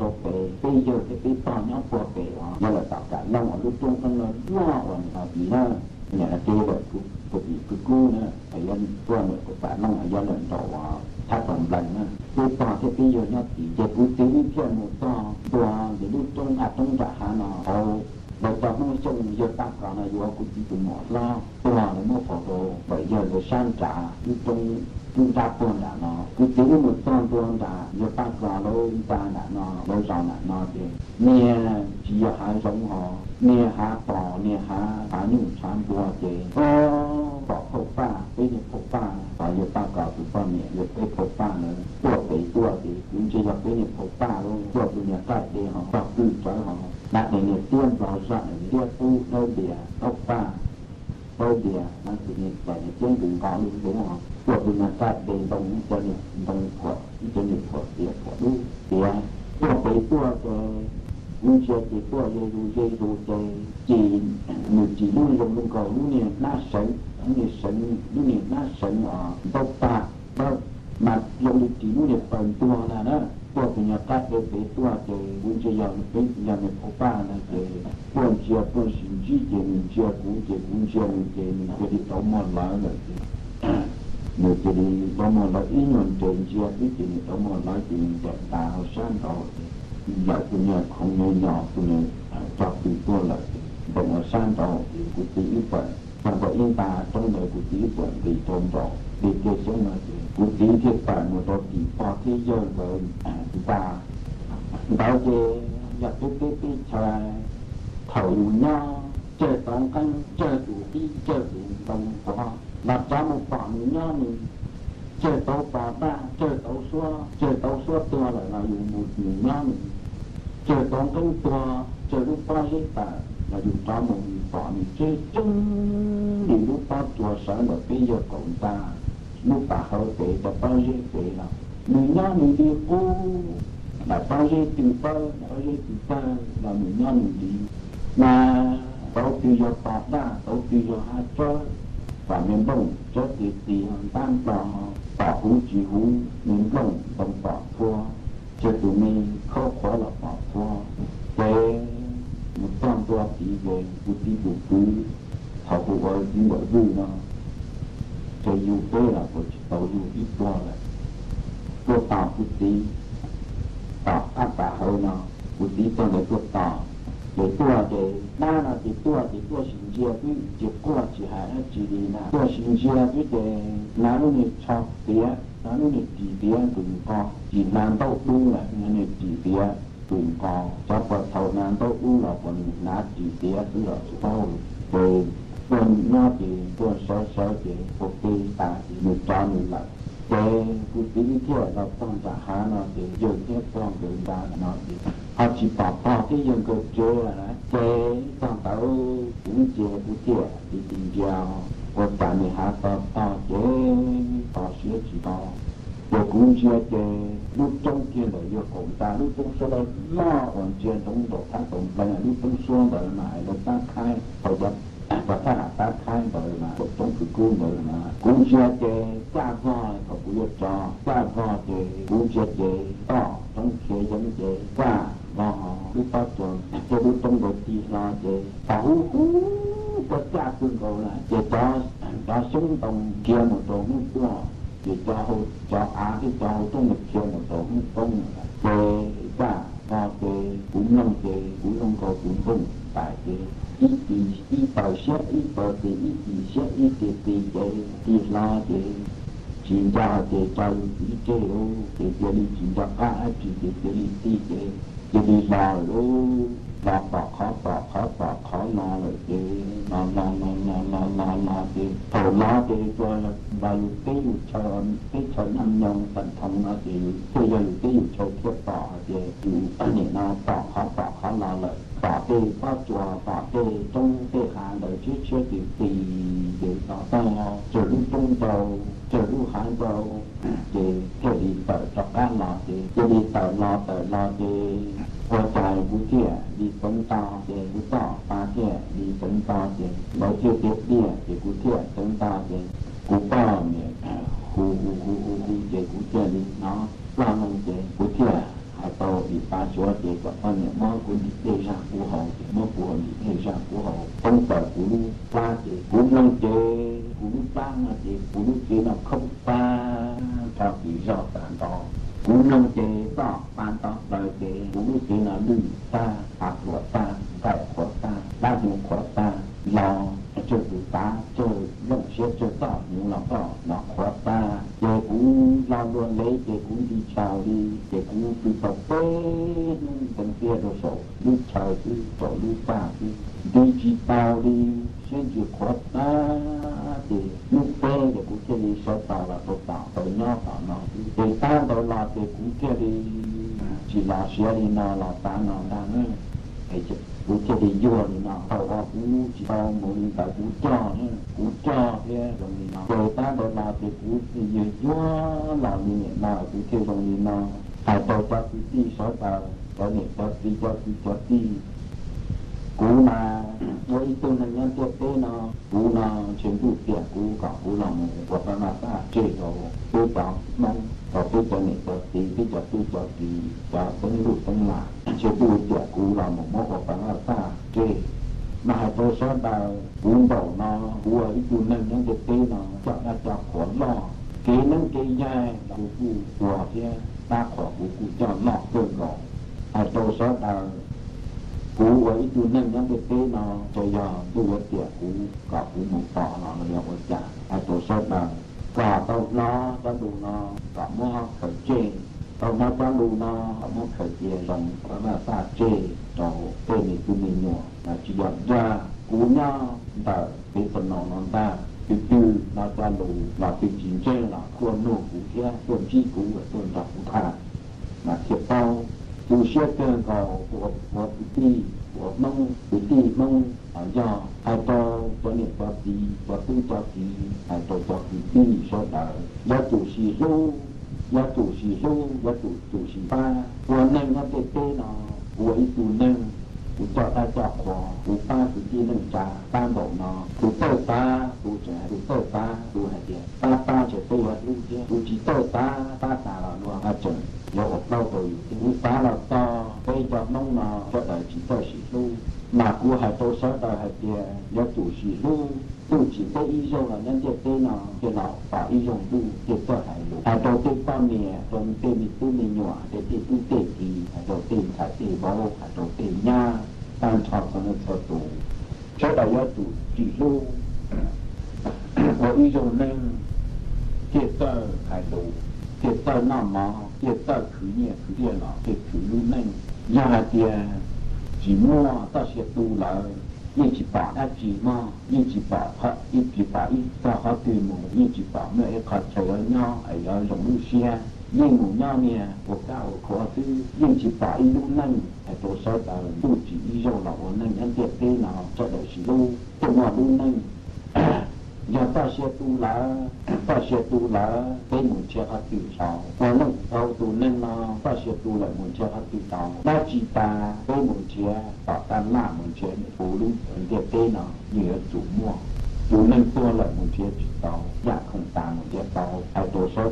rau pem, peb yawg thiab peb pog nyob puag pem os, yog lawm tom Kam Looj uas lub roob qeeb loj loj uas niam no tiv na, niam no tiv lawm kuv tus tim kwv Kub na, yog tuaj niam kuv Kam Looj yog lawm nraum uas thab tau nplees na, peb pog thiab peb yawg nyob tid. Ces kuv txiv wb thiaj mus txog ntua ntawm lub roob nqaj roob nram hav no hauv lawv cov Hmoob Xyooj yawg Paj Kos no yuav kuv txiv tus muam hlob tuag, lawv muab faus rau ntawm yawg lawv sab nrad lub roob, lub nrab puag nram no. Kuv txiv wb mus txog ntua nram yawg Paj Kos lawv ntxa nram no, lawv zos nram no ces niag tsis yog hav zoov hos, niag hav pos, niag hav, hav nyuj tshav npua ces pom phauj Paj, peb niag phauj Paj, yawg Paj Kos tus poj niam, yog peb phauj Paj ntawd tuaj pem tuaj ces kuv ntsia yog peb niag phauj Paj lawm, tuaj tus niag qaij de hos tog kwj rawv hos hnav daim niag tiab nplog zaj, niag tiab qub dawb lias, taub paj dawb lias, hnav tus niag daim niag tiab nqus nqos lub ntub hos tuaj tus niag qaij de ntoo, ib co niag ntoo phuam, ib co niag phuam tiav phuam dub tiav, tuaj pem tuaj ces kuv ntsia ces tuaj ze zus ze zus ces ces nws tsis lub zoo li nkaus lub niag hnab seev, lub niag seev, lub niag hnab seev os ntaub paj dawb, mas zoo li ris lub niag paws ntuag na na. Tuaj tus niag qaij de pem tuaj ces kuv ntsia yog peb yog niag phauj Paj na ces tuaj ntsia tuaj sis ntsib ces nws ntsia kuv ces kuv ntsia nws ces nws cia li rov muag lawv lawm ces nws cia li rov muag lawv ib nyuag nres ntsia xwb ces nws rov muag lawv ces nws ncaim ntas hauv sab nraud ces lawm tus niag khoov nyuag nyos tus niag tog kwj tuaj lawm ces ncaim hauv sab nraud ces kuv txiv wb txawm txog ntawm ib nta roob ntawd kuv txiv wb txawm nqis rau nraud li tiaj xyoob no ces kuv txiv thiaj tawm mus rau tim pog thiab yawg nkawd nta ntawd ces yog peb teb teb chaws thaum yus nyob tsawg tau nqeeb, tsawg tus qib, tsawg tus ntoo pov los rov mus pom nws nyob nws, tsawg tau pos daj, tsawg tau suab, tsawg tau suab tuag lawm los yus mus nws nyob nws, tsawg tau nqeeb tuag, tsawg lub pob zeb tawm los yus rov mus nws pom nws tseeb tseeb li lub pob tsuas sawv ntawm peb yawg kaum ntxa lub pas hauv pem cov pob zeb pem los nws nyob nws li qub, daim pob zeb tw pawg, daim pob zeb tw pawg los nws nyob nws li. Mas tau twg yog pos daj, tau twg yog hav tsawb, pom me nplooj tsawb tis tis ntab nplo, pom huv tsis huv me nplooj ntoo pom txhua, tsawg tus me khaub qhuav los pom txhua. Ces mus txog ntua tid ces kuv txiv tus kwv thaum kuv ua txiv ntawm Vwj no, ces yug peb los kuv tsis tau yug ib pluag lawm. Tuaj tos kuv txiv tom qab pas hauv no, kuv txiv txog ntawd tuaj tos, ces tuaj ces dab no ces tuaj ces tuaj sim ntsia xwb, tsis quaj tsis hais dab tsi li na, tuaj sim ntsia xwb ces hnav lub niag tsho tiav, hnav lub niag ris tiav tus nqo, tsis hnav ntaub dub lawm, hnav niag ris tiav tus nqo. Cov puag thaum hnav ntaub dub los puas nws hnav ris tiav xwb los tsis paub. Ces tuaj nyob ces tuaj sawv sawv ces ua ke tas ces nws rov nws lawm. Ces kuv txiv wb thiaj los txog nram hav no ces yawg thiab pog nkawd nta no ces ho tsis pom pog thiab yawg nkawd tsev lawm na. Ces txog ntawd kuv ntsia kuv thiaj li tis ntsia ua cas niag hav to tog ces to siab tsis to. Ces kuv ntsia ces lub roob kiag ntawm yawg kaum ntxa lub roob suab loj loj uas ntsia ntsoov nraum thab tau nplees lub roob suab ntawd mas lawv tab khaib tau cov, cov thab ham tab khaib ntawd mas roob kwv kub ntawd mas kuv ntsia ces kaj vog thaum kuv yuav rov kaj vog ces kuv ntsia ces toj roob khiav yeeb ces kaj vog lub pob tsuas thiab lub roob ntawd tig hlo ces pom huv huv cov kaj kawg nkaus lawm ces cov, cov xyoob ntoo khiav mus rau hnub tuaj ces cov, cov av thiab cov hauv roob ntawd khiav mus rau hnub poob lawm ces kaj vog ces kuv mloog ces kuv zoo nkaus tus nplooj ntais ces ib tis ib taws siab ib taws tis, ib tis siab ib tis tis ces tig hlo ces tsis nco ces tso yus txiv tseg lauj ces cia li tsis nco qab dab tsi ces cia li tig ces cia li los lawm lauj. Los tom qhov tom qhov tom qhov los lawm ces los los los los los los los ces thaum los ces tsuas los yus teb yus chaw, teb chaws Naj Nyoog Xas Thoov no ces thiaj yog yus teb yus chaw thiaj pom hais tias yus nim no tom qhov tom qhov los lawm, tom tej pob tsuas tom tej roob tej hav ntawd tshiab tshiab tis tis ces tom tag tsawg lub roob ncau, tsawg lub hav ncau ces thiaj li tawm rov qab los ces cia li tawm los tawm los ces ua cas kuv thiaj li txeev nto ces kuv toj pa thiaj li txeev nto ces lawv thiaj tias diaj ces kuv thiaj txeev nto ces kuv poj niam hu hu hu hu hu ces kuv thiaj li hnov ploj loo ces kuv thiaj hais tau ib pa su ua ces kom poj niam muab kuv ntim dej zaj kuv haus, ces muab kuv ntim dej zaj kuv haus, poob plaws kuv lub plab ces kuv mloog ces kuv lub plab no ces kuv lub cev no khoob tag, rho kis zog tas nrho. Kuv mloog ces toj pa nto plaws ces kuv lub cev no lwj tag, av pluam tag, nqaij qhuav tag, dab hnyuv qhuav tag, los tsawg tus tav, tsawg looj siab, tsawg txoj hnyuv los koj los qhuav tag. Ces kuv lo lua lev ces kuv nti tsaus li, ces kuv pw tau peb hnub ntees tiag rau saum lub chaw xwb, saum lub txaj xwb, nti tsis tau li, siab ntsws qhuav tag. Ces hnub peb ces kuv thiaj li sawv tau los rau tom tau nyob tom no xwb. Ces tab ntawd los ces kuv thiaj li tsis los siav li no los tav no ntag na. Kuv thiaj li yuag li no, thaum uas kuv tsis tau mus li ntawd kuv coj, kuv coj thiab zoo li no. Ces tab ntawd los ces kuv yuag yuag los li nim no kuv thiaj zoo li no. Hais rau cov kwv tij sawv daws, cov niam cov txiv, cov kwv cov tij, kuv mas ua ib tug neeg nyob ntiaj teb no, kuv no ntshe ntuj tiam kuv kom kuv los mus ua pab noj pab haus tseg rau peb cov Hmoob, rau peb cov niam cov txiv, peb cov tub cov kiv, cov teeb luj teeb lam, ntshe ntuj tiam kuv los mus muab ua pab noj pab haus tseg. Mas hais rau sawv daws, kuv npaum no, kuv ua ib tug neeg nyob ntiaj teb no coj dab coj qhuas loj, kev neeb kev yaig los kuv kuj ua thiab, dab qhuas kuv kuj coj loj kawg nkaus. Hais rau sawv daws, kuv ua ib tug neeg nyob ntiaj teb no, ces yog ntuj yuav tiam kuv kom kuv mus tom los yog ua cas, hais rau sawv daws kom tau hnov cov lus no, kom muab khaws tseg, tau hnov cov lus no kom muab khaws cia zoo rau laj txaj tseg rau tej me tub me nyuam los tsis yog dag kuv nyob ntawm peb tau no no ntag. Twg twg hnov cov lus los twg tsis ntseeg los tuaj nug kuv thiab tuaj ntsib kuv, tuaj nrog kuv tham mas thiaj paub. Tu siab kawg nkaus ua kwv tij, ua Hmoob, kwv tij Hmoob los yog hais rau cov niam cov txiv, cov tub cov kiv, hais rau cov kwv tij sawv daws, yuav tsum sim hlub, yuav tsum sim hlub, yuav tsum tsum sim pab. Ua neeg nyob ntiaj teb no, kuv ua ib tug neeg, kuv coj dab coj qhuas, kuv pab kwv tij neej tsa pab npaum no. Tus txawj pab kuv tseem hais, tus txawj pab kuv hais tias pab pab ntshe peb yuav hlub thiab, tus tsis txawj pab, pab tas los luag tseem yuav ua plaub rau yus thiab. Kuv xav los txog peb cov Hmoob no sawv daws tsis txawj sim hlub, mas kuv hais rau sawv daws hais tias yuav tsum sim hlub. Ntuj tsim peb ib zaug los nyob ntiaj teb no, ces los pom ib zaug ntuj thiaj txawj hais lus. Hais rau tej poj niam, rau tej me tub me nyuam, tej tub tej kiv, hais rau tej ntxhais tej vauv, hais rau tej nyab, tag nrho txhua leej txhua tus, sawv daws yuav tsum sim hlub ua ib zaug neeg, thiaj txawj hais lus, thiaj txawj noj mov, thiaj txawj khwv nyiaj khwv txiaj los thiaj khwv lub neej. Yog hais tias tsis muaj txoj sia tu lawm, yeej tsis pom dab tsi mog, yeej tsis pom, yeej tsis pom ib txog qhov twg mus, yeej tsis pom muaj ib qho chaw yuav nyob es yuav zoo lub siab, yeej mus nyob niag ua kab ua khuav xwb, yeej tsis pom ib lub neej. Hais rau sawv daws, ntuj tsim ib zaug los ua neeg nyob ntiaj teb no, sawv daws sim hlub thiaj muaj lub neej. Yog txoj sia tu lawm, txoj sia tu lawm, peb mus nrhiav qhov twg tau? Ua neej tau tus neeg no, txoj sia tu lawm mus nrhiav qhov twg tau? Dab tsi tas, peb mus nrhiav tom taj laj, mus nrhiav niam hu lub ntiaj teb no yeej yuav tsum muaj. Tus neeg tuag lawm mus nrhiav tsis tau, yam khoom tas mus nrhiav tau. Hais rau sawv